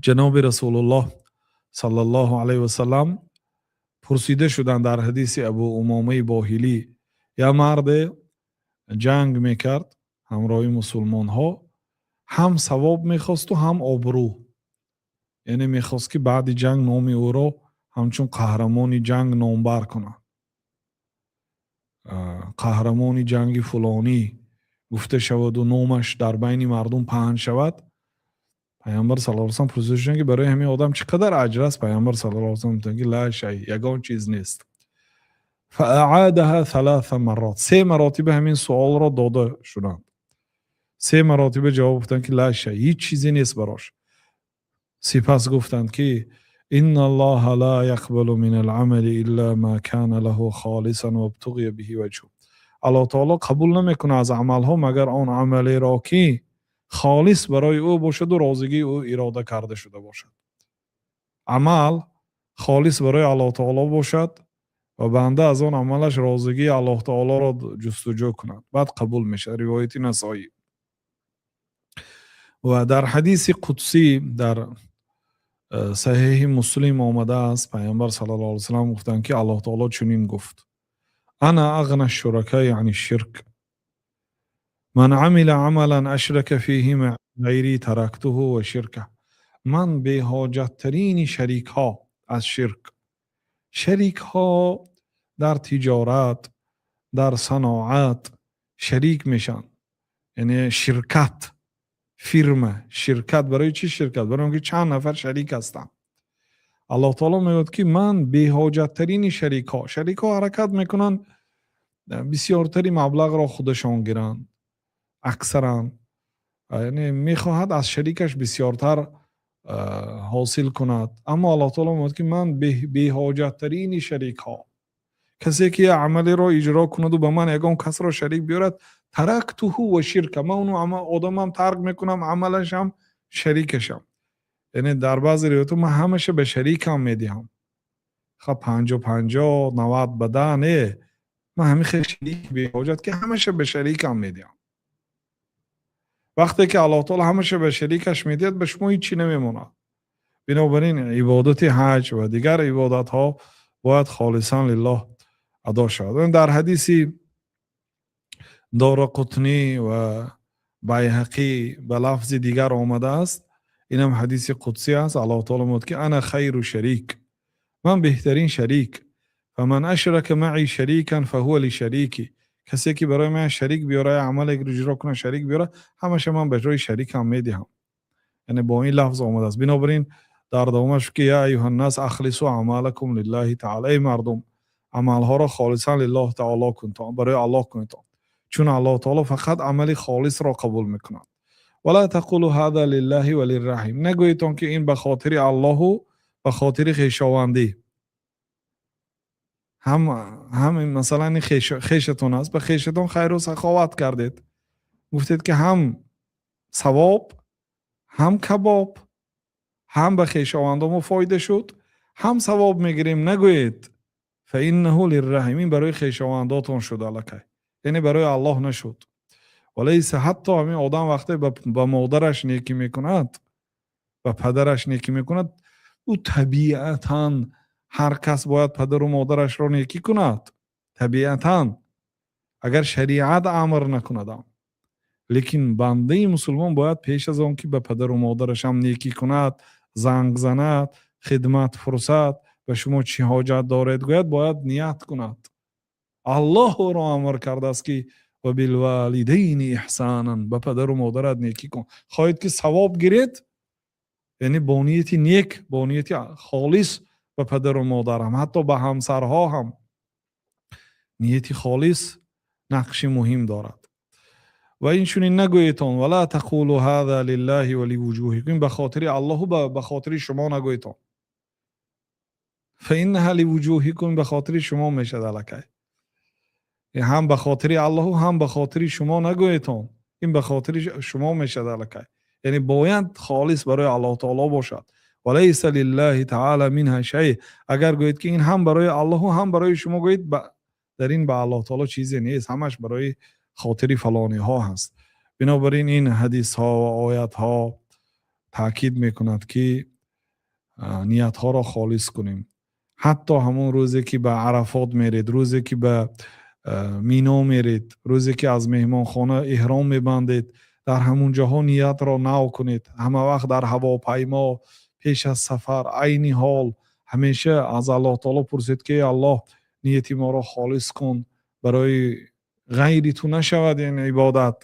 Ҷаноби Расулуллоҳ саллаллоҳу алайҳи васаллам пурсида шуданд дар ҳадиси Абу Умомаи Боҳилӣ: як марде ҷанг мекард ҳамроҳи мусулмонҳо, ҳам савоб мехосту, ҳам обрӯ, яъне мехост, ки баъди ҷанг номи ӯро ҳамчун қаҳрамони ҷанг номбар кунанд, қаҳрамони ҷанги фулонӣ гуфта шаваду номаш дар байни мардум паҳн шавад. Пайғамбар саллаллоҳу алайҳи васаллам пурсида шуданд, ки барои ҳамин одам чӣ қадар аҷр аст? Пайғамбар саллаллоҳу алайҳи васаллам гуфтанд, ки لا شيء, ягон чиз нест. فأعادها ثلاث مرات. Се маротиба ҳамин суолро дода шуданд, се маротиба ҷавоб гуфтанд, ки لا شيء, ҳеҷ чизе нест барош. Сипас гуфтанд, ки إن الله لا يقبل من العمل إلا ما كان له خالصا وابتغي به وجهه. Аллоҳ таоло қабул намекунад аз амалҳо, магар он амалеро, ки холис барои ӯ бошаду розигии ӯ ирода карда шуда бошад. Амал холис барои Аллоҳ таоло бошад ва банда аз он амалаш розигии Аллоҳ таолоро ҷустуҷӯ кунад, баъд қабул мешавад. Ривояти Насоӣ. Ва дар ҳадиси қудсӣ дар Саҳеҳи Муслим омадааст, Пайғамбар саллаллоҳу алайҳи васаллам гуфтанд, ки Аллоҳ таоло чунин гуфт: أنا أغنى الشركاء عن الشرك، من عمل عملا أشرك فيه معي غيري تركته وشركه. Ман беҳоҷаттарини шарикҳо аз ширк. Шарикҳо дар тиҷорат, дар саноат шарик мешаванд, яъне ширкат, фирма, ширкат. Барои чӣ ширкат? Барои он ки чанд нафар шарик ҳастанд. Аллоҳ таоло мегӯяд, ки ман беҳоҷаттарини шарикҳо. Шарикҳо ҳаракат мекунанд, бисёртари маблағро худашон гиранд аксаран, яъне мехоҳад аз шарикаш бисёртар ҳосил кунад. Аммо Аллоҳ таоло мегӯяд, ки ман беҳоҷаттарини шарикҳо. Касе ки амалеро иҷро кунаду ба ман ягон касро шарик биёрад, تركته وشركه, ман уну одамам тарк мекунам, амалашам, шарикашам. Яъне дар баъзе ривоятҳо ман ҳамаша ба шарикам медиҳам. Ха, 50-50, 90 ба 10 не, ман ҳамин хел шарик беҳоҷат, ки ҳамаша ба шарикам медиҳам. Вақте ки Аллоҳ таоло ҳамаша ба шарикаш медиҳад, ба шумо ҳеҷ чӣ намемонад. Бинобар ин ибодати ҳаҷ ва дигар ибодатҳо бояд холисан лиллоҳ адо шавад. Дар ҳадиси Дорақутнӣ ва Байҳақӣ ба лафзи дигар омадааст, инам ҳадиси қудсӣ аст. Аллоҳ таоло мегӯяд, ки أنا خير شريك, ман беҳтарин шарик. فمن أشرك معي شريكا فهو لشريكه. Касе ки барои ман шарик биёра, амале иҷро кунад, шарик биёра, ҳамаша ман ба ҷои шарикам медиҳам. Яъне бо ин лафз омадааст. Бинобар ин дар давомаш ки يا أيها الناس أخلصوا أعمالكم لله تعالى, эй мардум, амалҳоро холисан лиллоҳ таоло кунтон, барои Аллоҳ кунедон, чун Аллоҳ таоло фақат амали холисро қабул мекунад. ولا تقولوا هذا لله وللرحم. Нагӯедтон, ки ин ба хотири Аллоҳу ба хотири хешовандӣ. Ҳам масалан, хешатон аст, ба хешатон хайру саховат кардед, гуфтед, ки ҳам савоб, ҳам кабоб, ҳам ба хешовандомо фоида шуд, ҳам савоб мегирем. Нагӯед. فإنه للرحم, ин барои хешовандотон шуд аллакай, яъне барои Аллоҳ нашуд. وليس. Ҳатто ҳамин одам вақте ба модараш некӣ мекунад, ба падараш некӣ мекунад, ӯ табиатан ҳар кас бояд падару модарашро некӣ кунад табиатан, агар шариат амр накунадам. Лекин бандаи мусулмон бояд пеш аз он ки ба падару модарашам некӣ кунад, занг занад, хидмат фурсат, ба шумо чӣ ҳоҷат доред гӯяд, бояд ният кунад: Аллоҳ ӯро амр кардааст, ки وبالوالدين إحسانا, ба падару модарат некӣ кун. Хоҳед, ки савоб гиред, яъне бо нияти нек, бо нияти холис ба падару модарам, ҳатто ба ҳамсарҳо ҳам нияти холис нақши муҳим дорад. Ва инчунин нагӯедтон: ولا تقولوا هذا لله ولوجوهكم, ба хотири Аллоҳу ба хотири шумо нагӯедтон. فإنها لوجوهكم, ба хотири шумо мешавад аллакай. Ҳам ба хотири Аллоҳу, ҳам ба хотири шумо нагӯедтон, ин ба хотири шумо мешавад аллакай. Яъне бояд холис барои Аллоҳ таоло бошад. وليس لله تعالى منها شيء. Агар гӯед, ки ин ҳам барои Аллоҳу, ҳам барои шумо гӯед, дар ин ба Аллоҳ таоло чизе нест, ҳамаш барои хотири фалониҳо ҳаст. Бинобар ин ин ҳадисҳо ва оятҳо. Таъкид мекунад, ки ниятҳоро холис кунем. Ҳатто ҳамон рӯзе, ки ба Арафот меред, рӯзе, ки ба Мино меред, рӯзе, ки аз меҳмонхона эҳром мебандед, дар ҳамон ҷоҳо ниятро нав кунед. Ҳама вақт дар ҳавопаймо, пеш аз сафар, айни ҳол ҳамеша аз Аллоҳ таоло пурсед, ки Аллоҳ, нияти моро холис кун, барои ғайри ту нашавад ин ибодат.